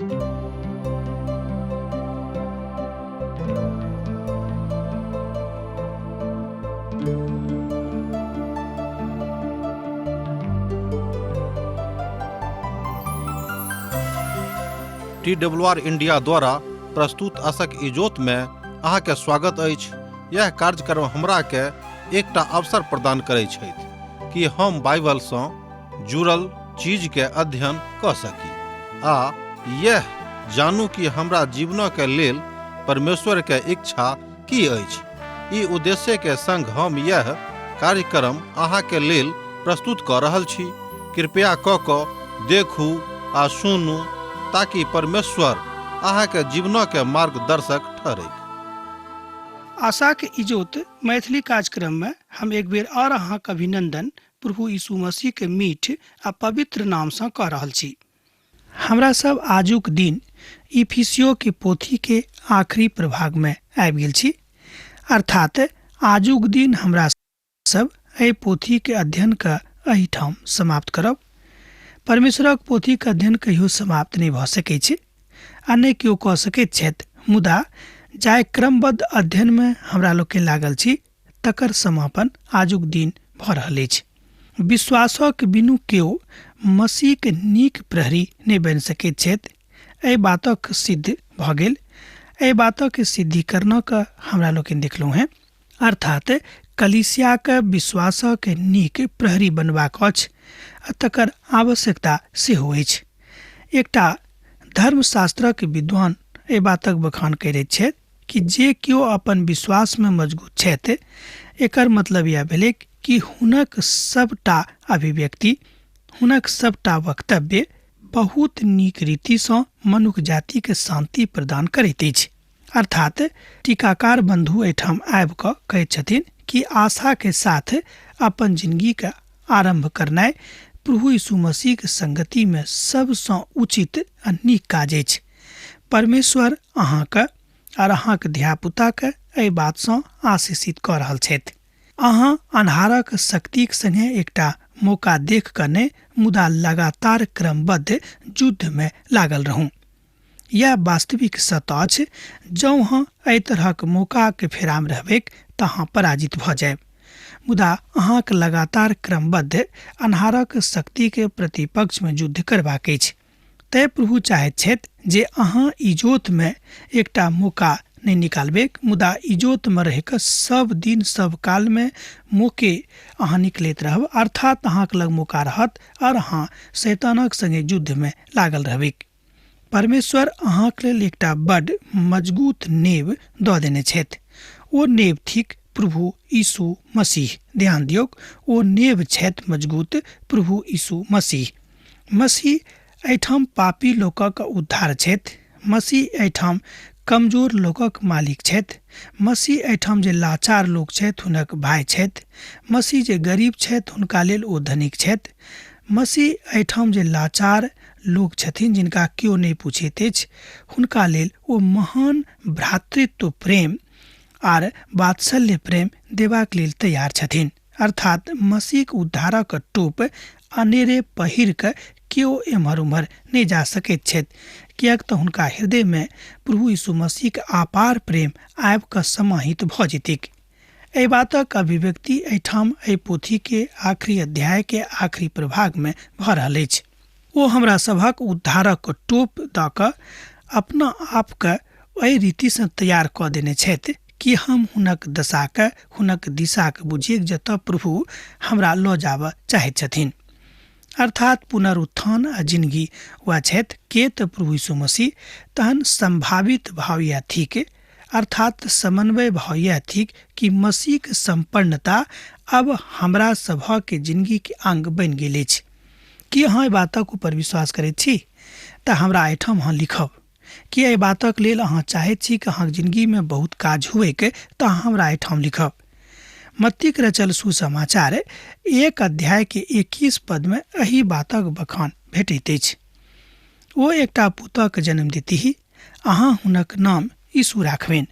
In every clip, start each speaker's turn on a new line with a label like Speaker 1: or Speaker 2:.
Speaker 1: T W R India द्वारा प्रस्तुत असक इजोत में अहाँके स्वागत अछि। यह कार्यक्रम हमरा के एकटा अवसर प्रदान करै छथि कि हम बाइबल सँ जुड़ल चीज के अध्ययन कऽ सकी आ यह जानू कि हमरा जीवन के लेल परमेश्वर के इच्छा की अछि। ई उद्देश्य के संग हम यह कार्यक्रम अहाँ के लेल प्रस्तुत कऽ रहल छी। कृपया कऽ कऽ देखू आ सुनू ताकि परमेश्वर अहाँ के जीवन के मार्गदर्शक ठहरैक।
Speaker 2: आशाक इजोत मैथिली कार्यक्रम में हम एक बेर और अहाँक अभिनंदन प्रभु यीशु मसीह के मीठ आ पवित्र नाम सँ कऽ रहल छी। हमरा सब आजुक दिन इफिसियो के पोथी के आखिरी प्रभाग में आबि गेल छी, अर्थात आजुक दिन हमरा सब एहि पोथी के अध्ययन के एहिठाम समाप्त करब। परमेश्वरक पोथी के अध्ययन कहियो समाप्त नहि भऽ सकै छै आ नहि केओ कऽ सकैत छथि, मुदा जाहि क्रमबद्ध अध्ययन में हमरा लोकनि लागल छी तकर समापन आजुक दिन भऽ रहल अछि। विश्वासक बिनु केओ मसीहक नीक प्रहरी नहि बनि सकैत छथि, एहि बातक सिद्ध भऽ गेल। एहि बातक सिद्धिकरणक हमरा लोकनि देखलहुँ हेँ, अर्थात कलीसियाक विश्वासक नीक प्रहरी बनबाक अछि आ तकर आवश्यकता सेहो अछि। एकटा धर्मशास्त्रक विद्वान एहि बातक बखान करैत छथि कि जे केओ अपन विश्वासमे मजगूत छथि, एकर मतलब इएह भेलै कि हुनक सबटा अभिव्यक्ति, हुनक सबटा वक्तव्य बहुत नीक रीतिसँ मनुख जातिके शान्ति प्रदान करैत अछि। अर्थात टीकाकार बंधु एहिठाम आबि कऽ कहैत छथिन कि आशाके साथ अपन जिंदगीके आरम्भ करनाइ प्रभु यीशु मसीहके संगतिमे सबसँ उचित आ नीक काज अछि। परमेश्वर अहाँके आओर अहाँके धियापुताके एहि बातसँ आशीषित कऽ रहल छथि। अहाँ अन्हारक शक्तिक संगे एकटा मौका देख कऽ नहि, मुदा लगातार क्रमबद्ध युद्धमे लागल रहू। यैह वास्तविक सत्य अछि। जँ अहाँ एहि तरहक मौकाक फेरामे रहबैक तऽ अहाँ पराजित भऽ जायब। मुदा अहाँक लगातार क्रमबद्ध अन्हारक शक्तिक प्रतिपक्षमे युद्ध करबाक अछि। तेँ प्रभु चाहैत छथि जे अहाँ इजोतमे एकटा मौका नहि निकालबैक, मुदा इजोतमे रहि कऽ सभ दिन सभ कालमे मौके अहाँ निकलैत रहब, अर्थात अहाँक लग मौका रहत आओर अहाँ शैतानक संगे युद्धमे लागल रहबैक। परमेश्वर अहाँक लेल एकटा बड्ड मजगूत नेव दऽ देने छथि। ओ नेव थिक प्रभु यीशु मसीह। ध्यान दियौक, ओ नेव छथि मजगूत प्रभु यीशु मसीह। मसीह एहिठाम पापी लोकक उद्धार छथि। मसीह एहिठाम कमजोर लोकक मालिक छथि। मसीह एहिठाम जे लाचार लोक छथि हुनक भाय छथि। मसीह जे गरीब छथि हुनका लेल ओ धनिक छथि। मसीह एहिठाम जे लाचार लोक छथिन जिनका केओ नहि पूछैत अछि हुनका लेल ओ महान भ्रातृत्व प्रेम आर वात्सल्य प्रेम देबाक लेल तैयार छथिन। अर्थात मसीहक उद्धारक टोप अनेरे पहिर कऽ केओ एम्हर उम्हर नहि जा सकैत छथि, किएक तऽ हुनका हृदयमे प्रभु यीशु मसीहक अपार प्रेम आबि कऽ समाहित भऽ जेतैक। एहि बातक अभिव्यक्ति एहिठाम एहि पोथीके आखिरी अध्यायके आखिरी प्रभागमे भऽ रहल अछि। ओ हमरा सभक उद्धारक टोप दऽ कऽ अपना आपके एहि रीतिसँ तैयार कऽ देने छथि कि हम हुनक दशाके, हुनक दिशाके बुझिए जतऽ प्रभु हमरा लऽ जाबऽ चाहैत छथिन। अर्थात पुनरुत्थान आ जिनगी वएह छथि के तऽ प्रभु यीशु मसीह, तहन सम्भावित भाव इएह थिक, अर्थात समन्वय भाव इएह थिक कि मसीहक सम्पन्नता अब हमरा सभक जिनगीके अंग बनि गेल अछि। की अहाँ एहि बातक ऊपर विश्वास करैत छी? तऽ हमरा एहिठाम अहाँ लिखब। की एहि बातक लेल अहाँ चाहैत छी कि अहाँक जिनगीमे बहुत काज हुएक? तऽ अहाँ हमरा एहिठाम लिखब। मत्तीक रचल सुसमाचार 1 अध्याय के 21 पदमे एहि बातक बखान भेटैत अछि। ओ एकटा पुतक जन्म देतीह, अहाँ हुनक नाम यीशु राखबनि।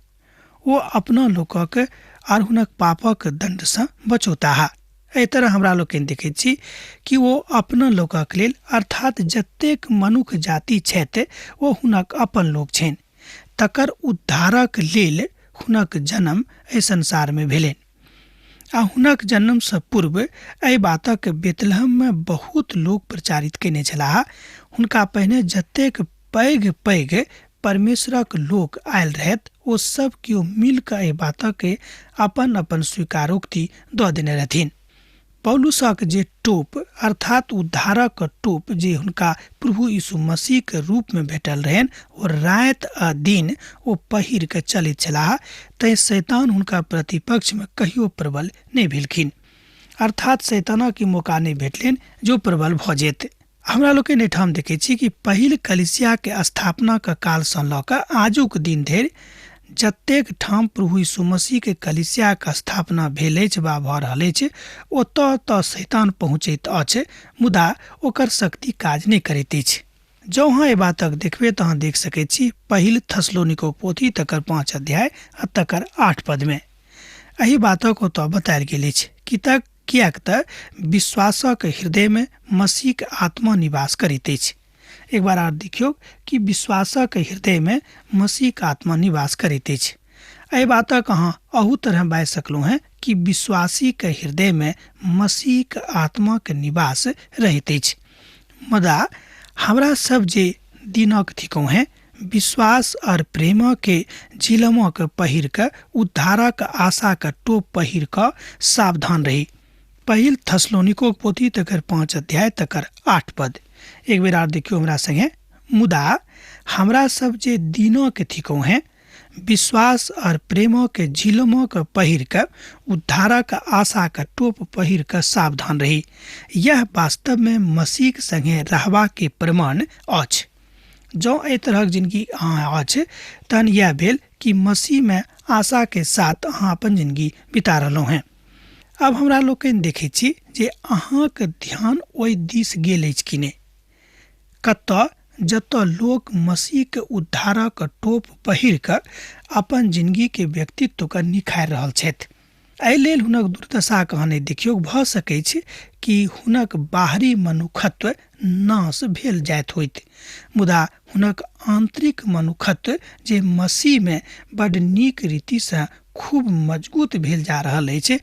Speaker 2: ओ अपना लोकक आर हुनक पापक दण्डसँ बचौताह। एहि तरह हमरा लोकनि देखैत छी कि ओ अपना लोकक लेल, अर्थात जतेक मनुख जाति छथि ओ हुनक अपन लोक छनि, तकर उद्धारक लेल हुनक जन्म एहि संसारमे भेलनि। आ हुनक जन्मसँ पूर्व एहि बातक बेतलहममे बहुत लोक प्रचारित कयने छलाह। हुनका पहिने जतेक पैघ पैघ परमेश्वरक लोक आयल रहथि ओ सब केओ मिल कऽ एहि बातके अपन अपन स्वीकारोक्ति दऽ देने रहथिन। पौलुसक जे टोप, अर्थात उद्धारक टोप जे हुनका प्रभु यीशु मसीह के रूप में भेटल रहनि, ओ राति आ दिन ओ पहिर के चलैत छलाह, तैं शैतान हुनका प्रतिपक्ष में कहियो प्रबल नहि भेलखिन। अर्थात शैतानक ई मौका नहि भेटलनि जो प्रबल भऽ जेत। हमरा लोकनि एहिठाम देखै छी कि पहिल कलिसियाके स्थापनाके कालसँ लऽ कऽ आजुक दिन धरि जतेक ठाम प्रभु यीशु मसीहके कलिसियाके स्थापना भेल अछि वा भऽ रहल अछि, ओतऽ ओतऽ शैतान पहुँचैत अछि, मुदा ओकर शक्ति काज नहि करैत अछि। जँ अहाँ एहि बातक देखबै तऽ अहाँ देख सकैत छी पहिल थसलोनिको पोथी तकर 5 अध्याय आ तकर 8 पदमे एहि बातक ओतऽ बतायल गेल अछि कि तक किएक तऽ विश्वासक हृदयमे मसीहक आत्मा निवास करैत अछि। एक बार आर देखियौ कि विश्वासक हृदयमे मसीहक आत्मा निवास करैत अछि। एहि बातक अहाँ अहू तरह बाजि सकलहुँ हेँ कि विश्वासीक हृदयमे मसीहक आत्माक निवास रहैत अछि। मुदा हमरा सब जे दिनक थिकहुँ हेँ, विश्वास और प्रेमके झिलमक पहिर कऽ उद्धारक आशाक टोप पहिर कऽ सावधान रही। पहिल थसलोनिको पोथी तकर 5 अध्याय तकर 8 पद। एक बेर आर देखियौ हमरा संगे। मुदा हमरा सब जे दिनक थिकहुँ हेँ, विश्वास और प्रेमके झिलमक पहिर कऽ उद्धारक आशाक टोप पहिर कऽ सावधान रही। यह वास्तवमे मसीहक संगे रहबाके प्रमाण अछि। जँ एहि तरहक जिंदगी अहाँ अछि तहन यह भेल कि मसीहमे आशाके साथ अहाँ अपन जिंदगी बिता रहलहुँ हेँ। आब हमरा लोकनि देखै छी जे अहाँक ध्यान ओहि दिस गेल अछि कि नहि, कतऽ जतऽ लोक मसीहके उद्धारक टोप पहिर कऽ अपन जिंदगीके व्यक्तित्वके निखारि रहल छथि। एहि लेल हुनक दुर्दशाके अहाँ नहि देखियौ। भऽ सकैछ कि हुनक बाहरी मनुखत्व नाश भेल जाइत होइत, मुदा हुनक आंतरिक मनुखत्व जे मसीहमे बड नीक रीतिसँ खूब मजबूत भेल जा रहल अछि,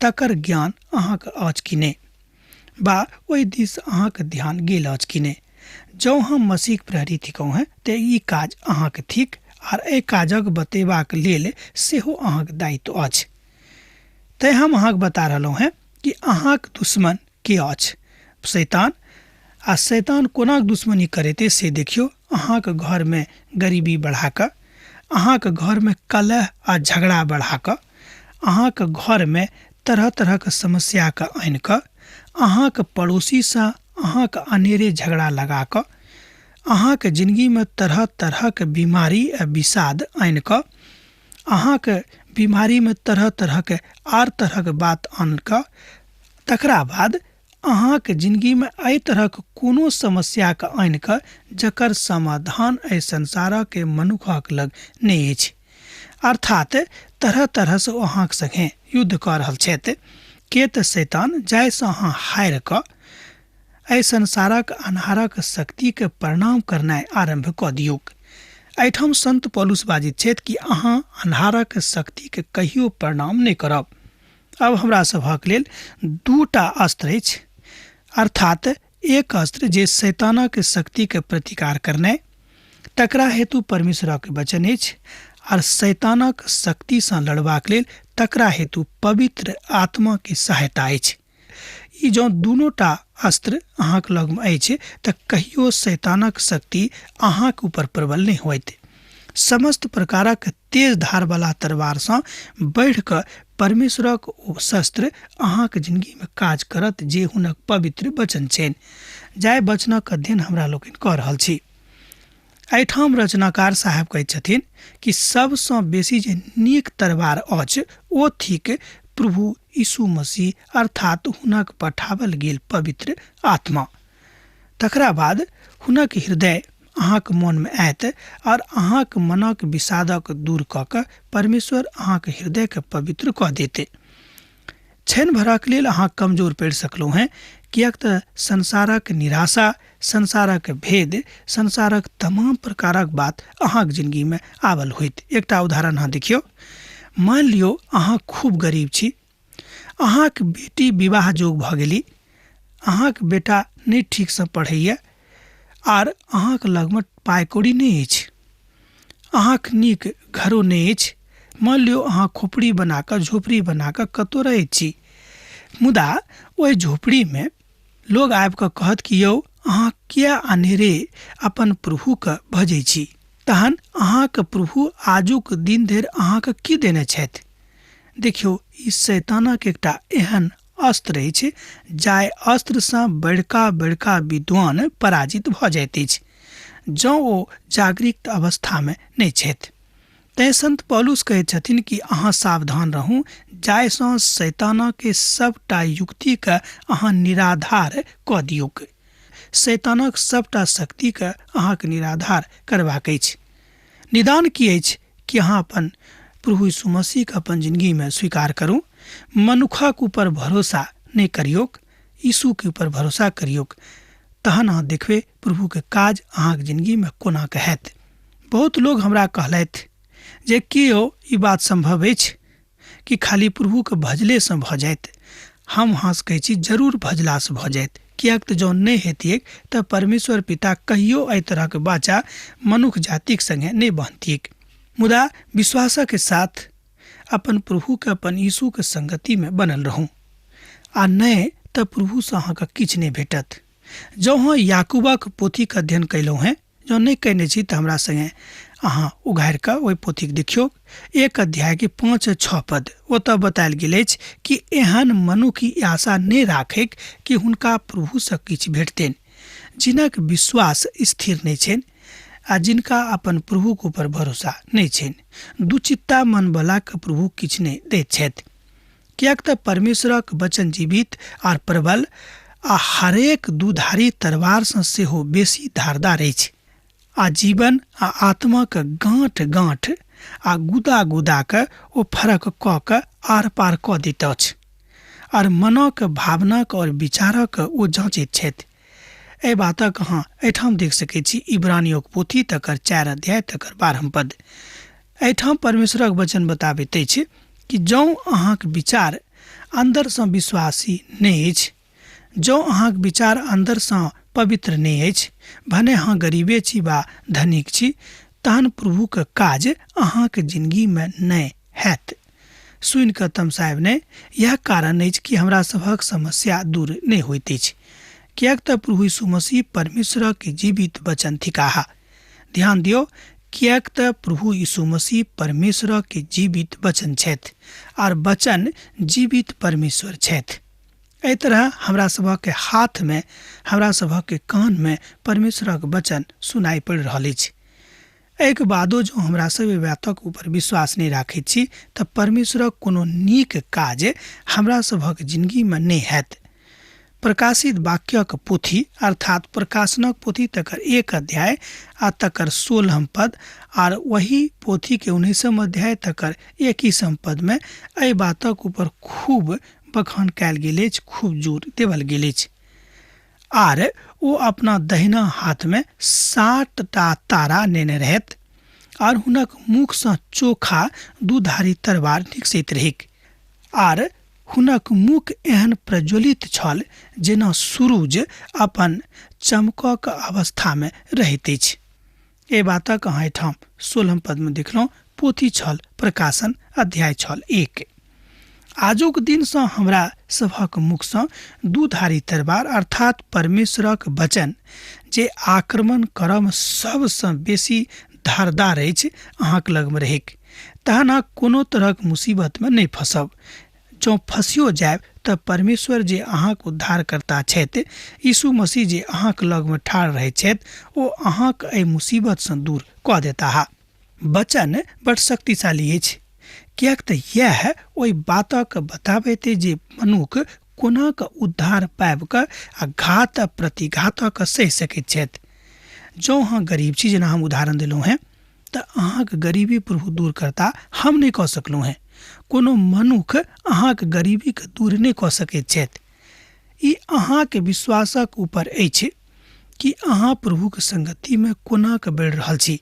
Speaker 2: तकर ज्ञान अहाँके अछि कि नहि, बा ओहि दिस अहाँके ध्यान गेल अछि कि नहि। जँ हम मसीहक प्रहरी थिकहुँ हेँ तऽ ई काज अहाँके थिक, आर एहि काजक बतेबाक लेल सेहो अहाँके दायित्व अछि। तैं हम अहाँके बता रहलहुँ हेँ कि अहाँक दुश्मन के अछि, शैतान। आ शैतान कोना दुश्मनी करैत अछि से देखियौ। अहाँके घरमे गरीबी बढ़ा कऽ, अहाँके घरमे कलह आ झगड़ा बढ़ा कऽ, अहाँके घरमे तरह तरहक समस्याके आनि कऽ, अहाँके पड़ोसीसँ अहाँके अनेरे झगड़ा लगा कऽ, अहाँके जिंदगीमे तरह तरहक बीमारी आ विषाद आनि कऽ, अहाँके बीमारीमे तरह तरहक आर तरहक बात आनि कऽ, तकरा बाद अहाँके जिंदगीमे एहि तरहक कोनो समस्याके आनि कऽ जकर समाधान एहि संसारके मनुखक लग नहि अछि। अर्थात तरह तरहसँ ओ अहाँके संगे युद्ध कऽ रहल छथि। के तऽ शैतान, जाहिसँ अहाँ हारि कऽ एहि संसारक अन्हारक शक्तिके प्रणाम करनाइ आरम्भ कऽ दियौक। एहिठाम संत पौलुस बाजैत छथि कि अहाँ अन्हारक शक्तिके कहियो प्रणाम नहि करब। अब हमरा सभक लेल दूटा अस्त्र अछि, अर्थात एक अस्त्र जे शैतानक शक्तिके प्रतिकार करनाइ, तकरा हेतु परमेश्वरक वचन अछि, आर शैतानक शक्तिसँ लड़बाक लेल तकरा हेतु पवित्र आत्माके सहायता अछि। ई जँ दुनूटा अस्त्र अहाँक लगमे अछि तऽ कहियो शैतानक शक्ति अहाँक ऊपर प्रबल नहि होयत। समस्त प्रकारक तेज धारवला तलवारसँ बढ़ि कऽ परमेश्वरक ओ शस्त्र अहाँक जिंदगीमे काज करत जे हुनक पवित्र वचन छनि, जाहि वचनक अध्ययन हमरा लोकनि कऽ रहल छी। एहिठाम रचनाकार साहेब कहैत छथिन कि सबसँ बेसी जे नीक तलवार अछि ओ थिक प्रभु यीशु मसीह, अर्थात हुनक पठावल गेल पवित्र आत्मा। तकरा बाद हुनक हृदय अहाँक मनमे आयत और अहाँक मनक विषादक दूर कऽ कऽ परमेश्वर अहाँक हृदयके पवित्र कऽ देत। क्षण भरक लेल अहाँ कमजोर पड़ि सकलहुँ हेँ, किएक तऽ संसारक निराशा, संसारक भेद, संसारक तमाम प्रकारक बात अहाँके जिन्दगीमे आबल होइत। एकटा उदाहरण अहाँ देखियौ। मानि लियौ अहाँ खूब गरीब छी, अहाँके बेटी विवाह जोग भऽ गेली, अहाँके बेटा नहि ठीकसँ पढ़ैए आर अहाँके लगमे पाइ कौड़ी नहि अछि, अहाँके नीक घरो नहि अछि। मानि लियौ अहाँ खोपड़ी बना कऽ, झोपड़ी बना कऽ कतहु रहैत छी, मुदा ओहि झोपड़ीमे लोग आबि कऽ कहत कि यौ अहाँ किया अनेरे अपन प्रभुके भजै छी, तहन अहाँके प्रभु आजुक दिन धरि अहाँके की देने छथि। देखियौ, ई शैतानक एकटा एहन अस्त्र अछि जाहि अस्त्रसँ बड़का बड़का विद्वान पराजित भऽ जाइत अछि जँ ओ जागृत अवस्थामे नहि छथि। तैँ संत पौलुस कहैत छथिन कि अहाँ सावधान रहू जाहिसँ शैतानके सबटा युक्तिके अहाँ निराधार कऽ दियौक। शैतानक सबटा शक्तिके अहाँके निराधार करबाक अछि। निदान की अछि कि अहाँ अपन प्रभु यीशु मसीहके अपन जिन्दगीमे स्वीकार करू। मनुखक ऊपर भरोसा नहि करियौक, यीशुके ऊपर भरोसा करियौक, तहन अहाँ देखबै प्रभुके काज अहाँके जिन्दगीमे कोना के हैत। बहुत लोग हमरा कहलथि जे की यौ ई बात सम्भव अछि कि खाली प्रभुके भजलेसँ भऽ जायत। हम अहाँसँ कहै छी जरूर भजलासँ भऽ जायत, किएक तऽ जँ नहि हेतियै तऽ परमेश्वर पिता कहियो एहि तरहक वाचा मनुख जातिक संगे नहि बान्हतियै। मुदा विश्वासक साथ अपन प्रभुके, अपन यीशुके संगतिमे बनल रहू, आ नहि तऽ प्रभुसँ अहाँके किछु नहि भेटत। जँ अहाँ याकूबक पोथीके अध्ययन कयलहुँ हेँ, जँ नहि कयने छी तऽ हमरा सङ्गे अहाँ उघारि कऽ ओहि पोथीके देखियौ। 1 अध्यायके 5-6 पद ओतऽ बतायल गेल अछि कि एहन मनुख ई आशा नहि राखैक कि हुनका प्रभुसँ किछु भेटतनि, जिनक विश्वास स्थिर नहि छनि आ जिनका अपन प्रभुके ऊपर भरोसा नहि छनि। दुचित्ता मनवलाके प्रभु किछु नहि दैत छथि, किएक तऽ परमेश्वरक वचन जीवित आर प्रबल आ हरेक दुधारी तलवारसँ सेहो बेसी धारदार अछि आ जीवन आ आत्माके गाँठ गाँठ आ गुदा गुदाके ओ फरक कऽ कऽ आर पार कऽ दैत अछि आर मनक भावनाक और विचारक ओ जाँचैत छथि। एहि बातक अहाँ एहिठाम देख सकैत छी, इब्रानियोक पोथी तकर 4 अध्याय तकर 12 पद। एहिठाम परमेश्वरक वचन बताबैत अछि कि जँ अहाँक विचार अन्दरसँ विश्वासी नहि अछि, जँ अहाँक विचार अन्दरसँ पवित्र नहि अछि, भने अहाँ गरीबे छी वा धनिक छी, तहन प्रभुके काज अहाँक जिन्दगीमे नहि हैत। सुनि कऽ तमसायब नहि। इएह कारण अछि कि हमरा सभक समस्या दूर नहि होइत अछि, किएक तऽ प्रभु यीशु मसीह परमेश्वरक जीवित वचन थिकाह। ध्यान दियौ, किएक तऽ प्रभु यीशु मसीह परमेश्वरक जीवित वचन छथि आर वचन जीवित परमेश्वर छथि। एहि तरह हमरा सभक हाथमे, हमरा सभक कानमे परमेश्वरक वचन सुनाइ पड़ि रहल अछि। एहिके बादो जँ हमरा सब एहि बातक ऊपर विश्वास नहि राखैत छी तऽ परमेश्वरक कोनो नीक काज हमरा सभक जिन्दगीमे नहि हैत। प्रकाशित वाक्यक पोथी अर्थात प्रकाशनक पोथी तकर 1 अध्याय आ तकर 16 पद आर वही पोथीके 19 अध्याय तकर 21 पदमे एहि बातक ऊपर खूब बखान कयल गेल अछि, खूब जोर देवल गेल अछि। आर ओ अपना दहिना हाथमे 7टा तारा नेने रहैत आर हुनक मुखसँ चोखा दुधारी तरवार निकसैत रहैक आर हुनक मुख एहन प्रज्वलित छल जेना सूरुज अपन चमकक अवस्थामे रहैत अछि। एहि बातक अहाँ एहिठाम 16 पदमे देखलहुँ। पोथी छल प्रकाशन, अध्याय छल 1। आजुक दिनसँ हमरा सभक मुखसँ दुधारी तरवार अर्थात परमेश्वरक वचन जे आक्रमण करब सबसँ बेसी धारदार अछि अहाँक लगमे रहैक, तहन अहाँ कोनो तरहक मुसीबतमे नहि फँसब। जँ फँसियो जायब तऽ परमेश्वर जे अहाँक उद्धारकर्ता छथि, यीशु मसीह जे अहाँक लगमे ठाढ़ रहैत छथि, ओ अहाँक एहि मुसीबतसँ दूर कऽ देताह। वचन बड़ शक्तिशाली अछि, किएक तऽ इएह ओहि बातक बताबैत जे मनुख कोना कऽ उद्धार पाबि कऽ आ घात आ प्रतिघातक सहि सकैत छथि। जँ अहाँ गरीब छी, जेना हम उदाहरण देलहुँ हेँ, तऽ अहाँके गरीबी प्रभु दूर करता, हम नहि कऽ सकलहुँ हेँ। कोनो मनुख अहाँक गरीबीके दूर नहि कऽ सकैत छथि। ई अहाँके विश्वासक ऊपर अछि कि अहाँ प्रभुके संगतिमे कोना कऽ बढ़ि रहल छी।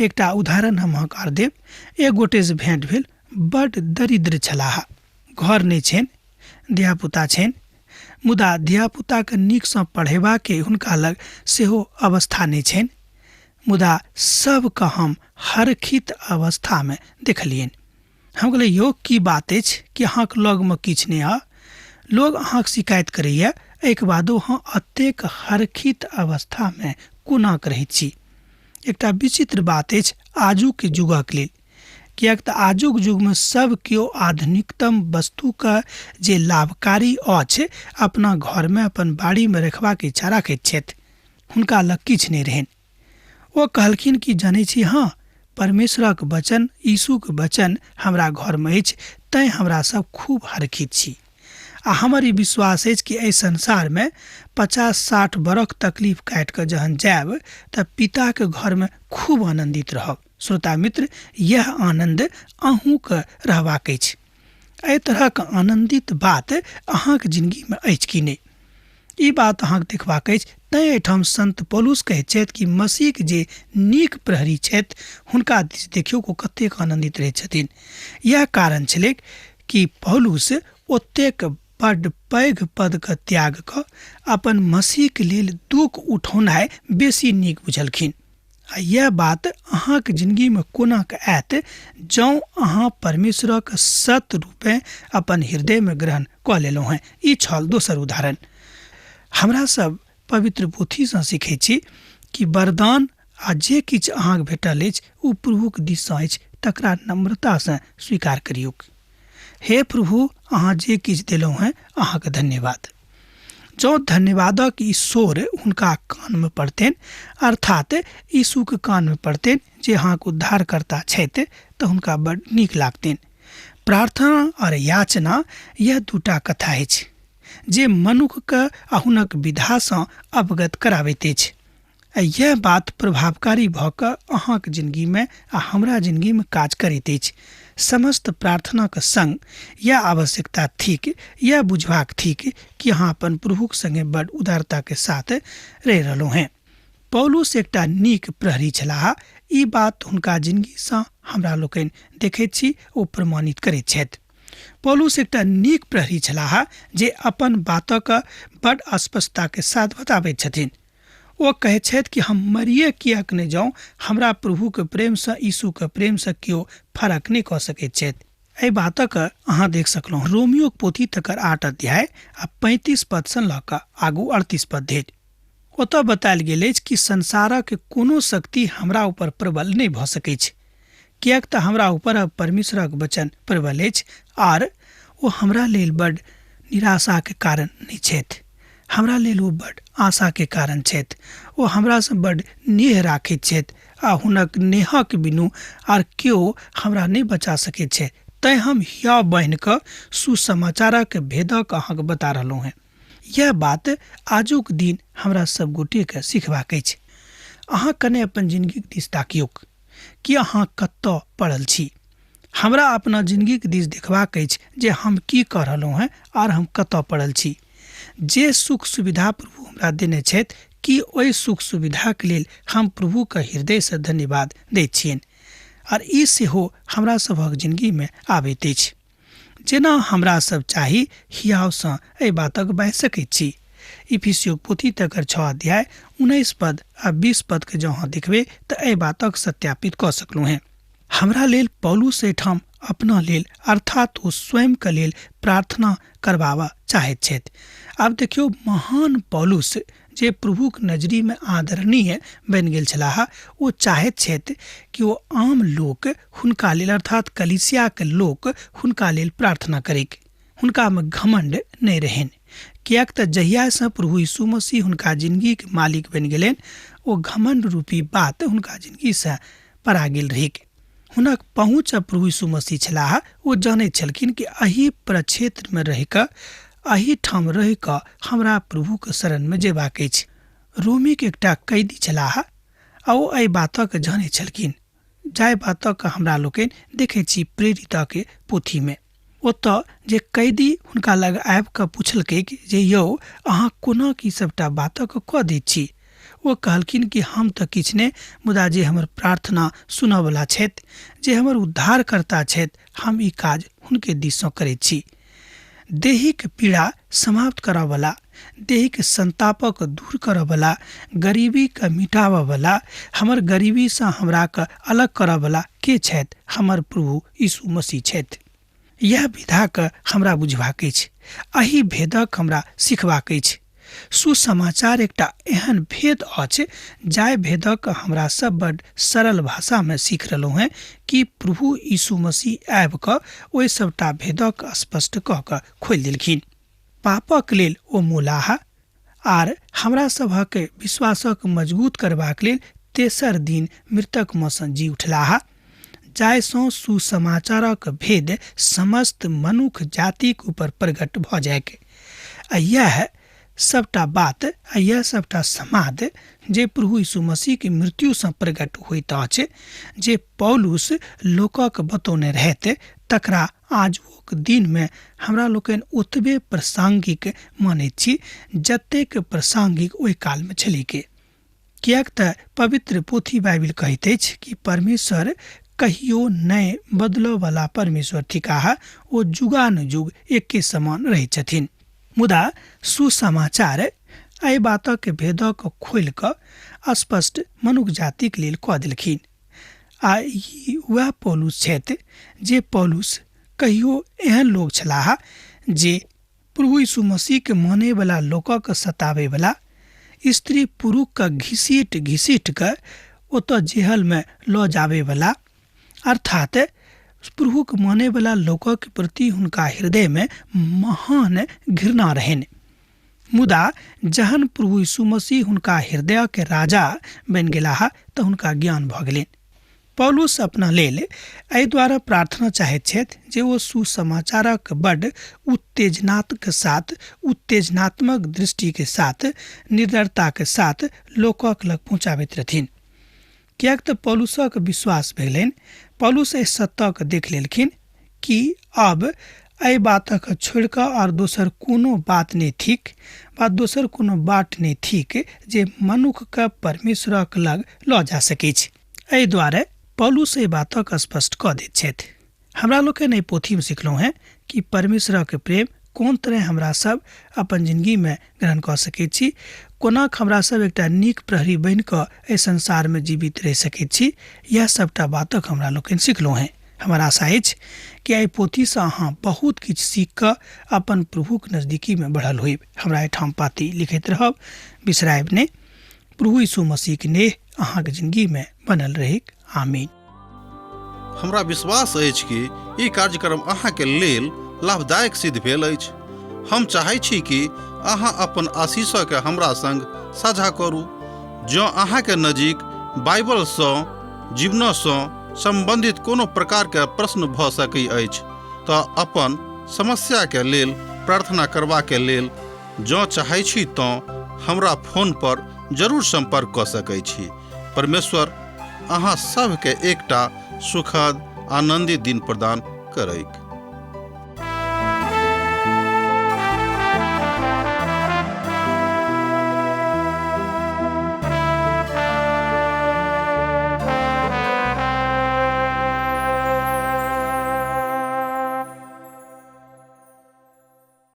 Speaker 2: एकटा उदाहरण हम अहाँके आर देब। एक गोटेसँ भेँट भेल, बड्ड दरिद्र छलाह, घर नहि छनि, धियापुता छनि, मुदा धियापुताके नीकसँ पढ़ेबाके हुनका लग सेहो अवस्था नहि छनि, मुदा सबके हम हरखित अवस्थामे देखलियनि। हम कहलियै, यौ की बात अछि कि अहाँके लगमे किछु नहि यऽ, लोग अहाँके शिकायत करैए, एहिके बादो अहाँ एतेक हरखित अवस्थामे कोना कऽ रहैत छी? एकटा विचित्र बात अछि आजुके युगक लेल, किएक तऽ आजुक युगमे सब केओ आधुनिकतम वस्तुके जे लाभकारी अछि अपना घरमे अपन बाड़ीमे रखबाक इच्छा राखैत छथि। हुनका लग किछु नहि रहनि। ओ कहलखिन कि जनै छी, हँ, परमेश्वरक वचन, यीशुके वचन हमरा घरमे अछि, तैँ हमरा सब खूब हरखित छी। आ हमर ई विश्वास अछि कि एहि संसारमे 50-60 बरख तकलीफ काटि कऽ जहन जायब तऽ पिताके घरमे खूब आनन्दित रहब। श्रोता मित्र, यह आनन्द अहूँके रहबाक अछि। एहि तरहक आनन्दित बात अहाँके जिनगीमे अछि कि नहि, ई बात अहाँके देखबाक अछि। तैँ एहिठाम संत पौलुस कहैत छथि कि मसीहके जे नीक प्रहरी छथि हुनका दिस देखियौ ओ कतेक आनन्दित रहैत छथिन। इएह कारण छलैक कि पौलुस ओतेक बड्ड पैघ पदके त्याग कऽ अपन मसीहके लेल दुःख उठौनाइ बेसी नीक बुझलखिन। आ यह बात अहाँके जिनगीमे कोना कऽ आयत जँ अहाँ परमेश्वरक सत रूपे अपन हृदयमे ग्रहण कऽ लेलहुँ हेँ। ई छल दोसर उदाहरण। हमरा सब पवित्र पोथीसँ सीखै छी कि वरदान आ जे किछु अहाँके भेटल अछि ओ प्रभुक दिससँ अछि, तकरा नम्रतासँ स्वीकार करियौक। हे प्रभु, अहाँ जे किछु देलहुँ हेँ अहाँके धन्यवाद। जँ धन्यवादक ई शोर हुनका कानमे पड़तनि, अर्थात यीशुके कानमे पड़तनि जे अहाँके उद्धारकर्ता छथि, तऽ हुनका बड्ड नीक लागतनि। प्रार्थना आओर याचना यह दूटा कथा अछि जे मनुखके आ हुनक विधासँ अवगत कराबैत अछि। आ यह बात प्रभावकारी भऽ कऽ अहाँके जिनगीमे आ हमरा जिनगीमे काज करैत अछि। समस्त प्रार्थनाके संग यह आवश्यकता थिक, यह बुझबाक थिक कि अहाँ अपन प्रभुक संगे बड़ उदारताके साथ रहि रहलहुँ हेँ। पौलुस एकटा नीक प्रहरी छलाह, ई बात हुनका जिनगीसँ हमरा लोकनि देखैत छी, ओ प्रमाणित करैत छथि। पौलुस एकटा नीक प्रहरी छलाह जे अपन बातक बड़ स्पष्टताके साथ बताबैत छथिन। ओ कहैत छथि कि हम मरिए किएक नहि जाउँ, हमरा प्रभुके प्रेमसँ, यीशुके प्रेमसँ केओ फरक नहि कऽ सकैत छथि। एहि बातक अहाँ देख सकलहुँ रोमियोक पोथी तकर 8 अध्याय आ 35 पदसँ लऽ कऽ आगू 38 पद धरि। ओतऽ बतायल गेल अछि कि संसारक कोनो शक्ति हमरा ऊपर प्रबल नहि भऽ सकैछ, किएक तऽ हमरा ऊपर अब परमेश्वरक वचन प्रबल अछि आर ओ हमरा लेल बड निराशाके कारण नहि छथि, हमरा लेल ओ बड आशाके कारण छथि। ओ हमरासँ बड नेह राखैत छथि आ हुनक नेहक बिनु आर केओ हमरा नहि बचा सकैत छथि। तैँ हम हियाव बान्हि कऽ सुसमाचारक भेदक अहाँके बता रहलहुँ हेँ। यह बात आजुक दिन हमरा सब गोटेके सिखबाक अछि। अहाँ कने अपन जिनगीक दिस ताकियौक कि अहाँ कतऽ पड़ल छी। हमरा अपना जिनगीक दिस देखबाक अछि जे हम की कऽ रहलहुँ हेँ आर हम कतऽ पड़ल छी। जे सुख सुविधा प्रभु हमरा देने छथि, कि ओहि सुख सुविधाके लेल हम प्रभुके हृदयसँ धन्यवाद दैत छियनि? आर ई सेहो हमरा सभक जिनगीमे आबैत अछि। जेना हमरा सब चाही हियावसँ एहि बातक बाजि सकैत छी। इफिसियोक पोथी तकर 6 अध्याय 19 पद आ 20 पदके जँ अहाँ देखबै तऽ एहि बातक सत्यापित कऽ सकलहुँ हेँ। हमरा लेल पौलुस एहिठाम अपना लेल अर्थात ओ स्वयंके लेल प्रार्थना करबाबऽ चाहैत छथि। आब देखियौ, महान पौलुस जे प्रभुक नजरीमे आदरणीय बनि गेल छलाह, ओ चाहैत छथि कि ओ आम लोक हुनका लेल अर्थात कलीसियाके लोक हुनका लेल प्रार्थना करैक। हुनकामे घमंड नहि रहनि, किएक तऽ जहियासँ प्रभु यीशु मसीह हुनका जिनगीके मालिक बनि गेलनि, ओ घमंड रूपी बात हुनका जिनगीसँ परा गेल रहैक। हुनक पहुँच प्रभु यीशु मसीह छलाह। ओ जानैत छलखिन कि एहि प्रक्षेत्रमे रहिकऽ, एहि ठाम रहिकऽ हमरा प्रभुके शरणमे जेबाक अछि। रोमीके एकटा कैदी छलाह आ ओ एहि बातक जानैत छलखिन। जाहि बातक हमरा लोकनि देखै छी प्रेरितके पोथीमे। ओतऽ जे कैदी हुनका लग आबि कऽ पुछलकै जे यौ अहाँ कोना की सभटा बातक कऽ दैत छी? ओ कहलखिन कि हम तऽ किछु नहि, मुदा जे हमर प्रार्थना सुनऽवला छथि, जे हमर उद्धारकर्ता छथि, हम ई काज हुनके दिससँ करैत छी। देहिक पीड़ा समाप्त करऽवला, देहिक संतापक दूर करऽवला, गरीबीके मिटाबऽवला, हमर गरीबीसँ हमराके अलग करऽवला के छथि? हमर प्रभु यीशु मसीह छथि। यह विधाके हमरा बुझबाक अछि, एहि भेदक हमरा सिखबाक अछि। सुसमाचार एकटा एहन भेद अछि जाहि भेदक हमरा सब बड सरल भाषामे सीख रहलहुँ हेँ कि प्रभु यीशु मसीह आबि कऽ ओहि सभटा भेदक स्पष्ट कऽ कऽ खोलि देलखिन। पापक लेल ओ मोलाह आर हमरा सभक विश्वासक मजबूत करबाक लेल तेसर दिन मृतकमे सँ जी उठलाह, जाहिसँ सुसमाचारक भेद समस्त मनुख जातिक ऊपर प्रकट भऽ जाइक। आ यैह सबटा बात आ यैह सबटा समाद जे प्रभु यीशु मसीहके मृत्युसँ प्रकट होइत अछि, जे पौलुस लोकक बतौने रहथि, तकरा आजुक दिनमे हमरा लोकनि ओतबे प्रासंगिक मानैत छी जतेक प्रासंगिक ओहि कालमे छलैके। किएक तऽ पवित्र पोथी बाइबिल कहैत अछि कि परमेश्वर कहियो नहि बदलऽवला परमेश्वर थिकाह, ओ जुगानुजुग एके समान रहैत छथिन। मुदा सुसमाचार एहि बातक भेदक खोलि कऽ स्पष्ट मनुख जातिक लेल कऽ देलखिन। आ ई वएह पौलुस छथि जे पौलुस कहियो एहन लोक छलाह जे प्रभु यीशु मसीहके मानैवला लोकक सताबैवला, स्त्री पुरुषके घिसीट घिसीट कऽ ओतऽ जेहलमे लऽ जाबैवला, अर्थात प्रभुके मानैवला लोकक प्रति हुनका हृदयमे महान घृणा रहनि। मुदा जहन प्रभु यीशु मसीह हुनका हृदयके राजा बनि गेलाह तऽ हुनका ज्ञान भऽ गेलनि। पौलुस अपना लेल एहि द्वारा प्रार्थना चाहैत छथि जे ओ सुसमाचारक बड्ड उत्तेजनाक साथ, उत्तेजनात्मक दृष्टिके साथ, निडरताके साथ लोकक लग पहुँचाबैत रहथिन। किएक तऽ पौलुसक विश्वास भेलनि, पौलुस एहि सत्यके देख लेलखिन कि आब एहि बातक छोड़ि कऽ आओर दोसर कोनो बात नहि थिक वा दोसर कोनो बाट नहि थिक जे मनुखके परमेश्वरक लग लऽ जा सकैछ। एहि दुआरे पौलुस एहि बातक स्पष्ट कऽ दैत छथि। हमरा लोकनि एहि पोथीमे सिखलहुँ हेँ कि परमेश्वरक प्रेम कोन तरहे हमरा सब अपन जिनगीमे ग्रहण कऽ सकैत छी, कोना हमरा सब एकटा नीक प्रहरी बनि कऽ एहि संसारमे जीवित रहि सकैत छी। इएह सबटा बातक हमरा लोकनि सिखलहुँ हेँ। हमर आशा अछि कि एहि पोथीसँ अहाँ बहुत किछु सीख कऽ अपन प्रभुक नजदीकीमे बढ़ल होयब। हमरा एहिठाम पाती लिखैत रहब, बिसरायब नहि। प्रभु यीशु मसीहक नेह अहाँके जिंदगीमे बनल रहैक। आमीन।
Speaker 1: हमरा विश्वास अछि कि ई कार्यक्रम अहाँके लेल लाभदायक सिद्ध भेल अछि। हम चाहै छी कि अहाँ अपन आशीषके हमरा संग साझा करू। जँ अहाँके नजीक बाइबलसँ जीवनसँ सम्बन्धित कोनो प्रकारके प्रश्न भऽ सकै अछि तऽ अपन समस्याके लेल प्रार्थना करबाके लेल जँ चाहै छी तँ हमरा फोन पर जरूर सम्पर्क कऽ सकै छी। परमेश्वर अहाँ सभके एकटा सुखद आनन्दित दिन प्रदान करैक।